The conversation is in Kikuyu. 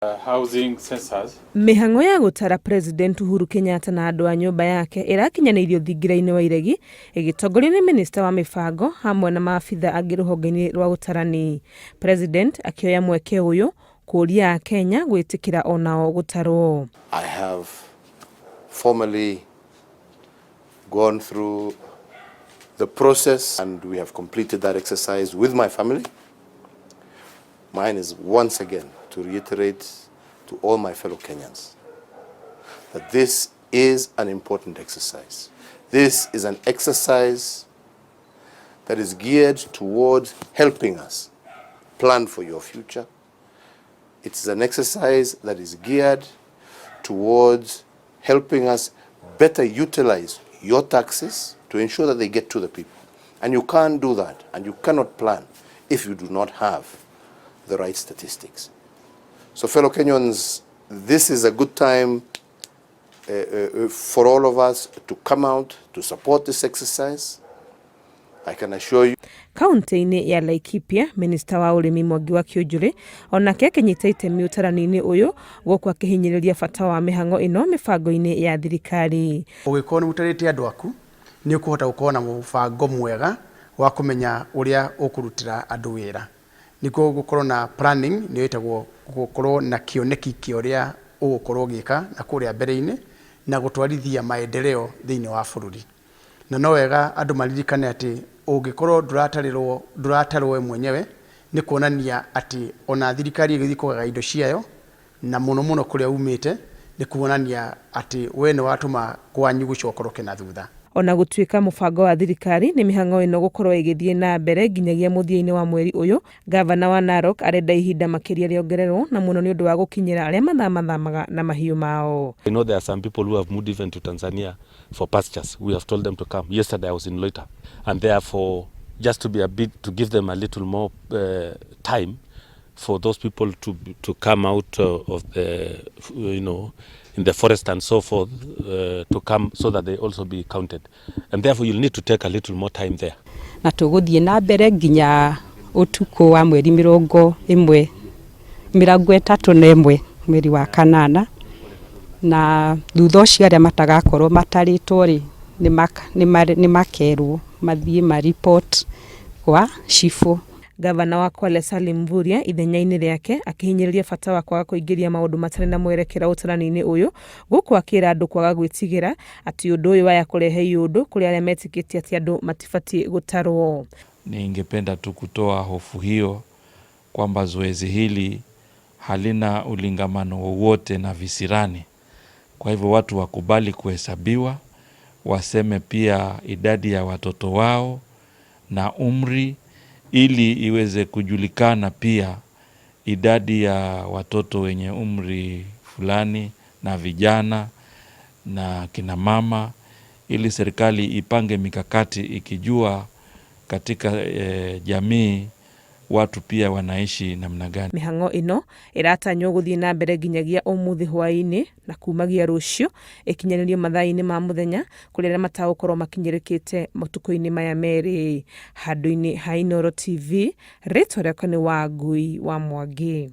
Housing census. Mĩhang'o ya gũtara President Uhuru Kenyatta na andũ a nyũmba yake ĩrakinyanĩirio thingira-inĩ wa iregi ĩgĩtongorio nĩ minista wa mĩbango hamwe na maabitha angĩ rũhonge-inĩ rwa ũtarani. President akĩoya mweke ũyũ kũũria Akenya gwĩtĩkĩra onao gũtarwo. I have formally gone through the process and we have completed that exercise with my family. Mine is once again to reiterate to all my fellow Kenyans that this is an important exercise. This is an exercise that is geared towards helping us plan for your future. It is an exercise that is geared towards helping us better utilize your taxes to ensure that they get to the people. And you can't do that, and you cannot plan if you do not have the right statistics. So, fellow Kenyans, this is a good time for all of us to come out to support this exercise. I can assure you. Kaunti-inĩ ya Laikipia, minista wa ũrĩmi Mwangi wa Kiunjuri onake akĩnyita itemi ũtarani-inĩ ũyũ gũkũ akĩhinyĩrĩria bata wa mĩhang'o ĩno mĩbango-inĩ ya thirikari. Ũgĩkorwo nĩ ũtarĩte andũ aku, nĩ ũkũhota gũkorwo na mũbango mwega wa kũmenya ũrĩa ũkũrutĩra andũ wĩra. Nĩkuo gũkorwo na planning, nĩyo ĩtagwo gũkorwo na kĩoneki kĩa ũrĩa ũgũkorwo ũgĩka na kũrĩa mbere-inĩ na gũtwarithia maendeleo thĩinĩ wa bũrũri. Na no wega andũ maririkane atĩ ũngĩkorwo ndũratarĩrwo, ndũratarwo we mwenyewe, nĩ kuonania atĩ ona thirikari ĩgĩthiĩ kũgaya indo ciayo na mũno mũno kũrĩa umĩte, nĩ kuonania atĩ we nĩ watũma kwanyu gũcokoroke na thutha. Ona gũtuĩka mũbango wa thirikari nĩ mĩhang'o ĩno gũkorwo ĩgĩthiĩ na mbere nginyagia mũthia-inĩ wa mweri ũyũ, gavana wa Narok arenda ihinda makĩria rĩongererwo na mũno nĩ ũndũ wa gũkinyĩra arĩa mathamathamaga na mahiũ mao. I know there are some people who have moved even to Tanzania for pastures. We have told them to come. Yesterday I was in Loita. And therefore, just to be a bit, to give them a little more time for those people to come out of the, in the forest and so forth, to come so that they also be counted. And therefore you'll need to take a little more time there. Na tũgũthiĩ na mbere nginya ũtukũ wa mweri 31, 31 mweri wa kanana, na thutha ũcio arĩa matagakorwo matarĩtwo rĩ, nĩ makerwo mathiĩ ma report kwa cibũ. Gavana wa Kwale Salim Mvurya ithenya-inĩ rĩake akĩhinyĩrĩria bata wa kwaga kũingĩria maũndũ matarĩ na mwerekera ũtarani-inĩ ũyũ, gũkũ akĩra andũ kwaga gwĩtigĩra atĩ ũndũ ũyũ waya kũrehe iũndũ kũrĩ arĩa metĩkĩtie atĩ andũ matibatiĩ gũtarwo. Ningependa tu kutoa hofu hiyo kwamba zoezi hili halina ulingamano wowote na visirani. Kwa hivyo watu wakubali kuhesabiwa, waseme pia idadi ya watoto wao na umri, ili iweze kujulikana pia idadi ya watoto wenye umri fulani na vijana na kina mama, ili serikali ipange mikakati ikijua katika jamii watu pia wanaishi namna gani. Mĩhang'o ĩno ĩratanywo gũthiĩ na mbere nginyagia ũmũthĩ hwaĩ-inĩ na kumagia rũciũ ĩkinyanĩrio mathaa-inĩ ma mũthenya kũrĩ arĩa matagũkorwo makinyĩrĩkĩte matukũ-inĩ maya merĩ. Handũ-inĩ ha Inooro TV, rĩtwa rĩakwa nĩ Wangui wa Mwangi.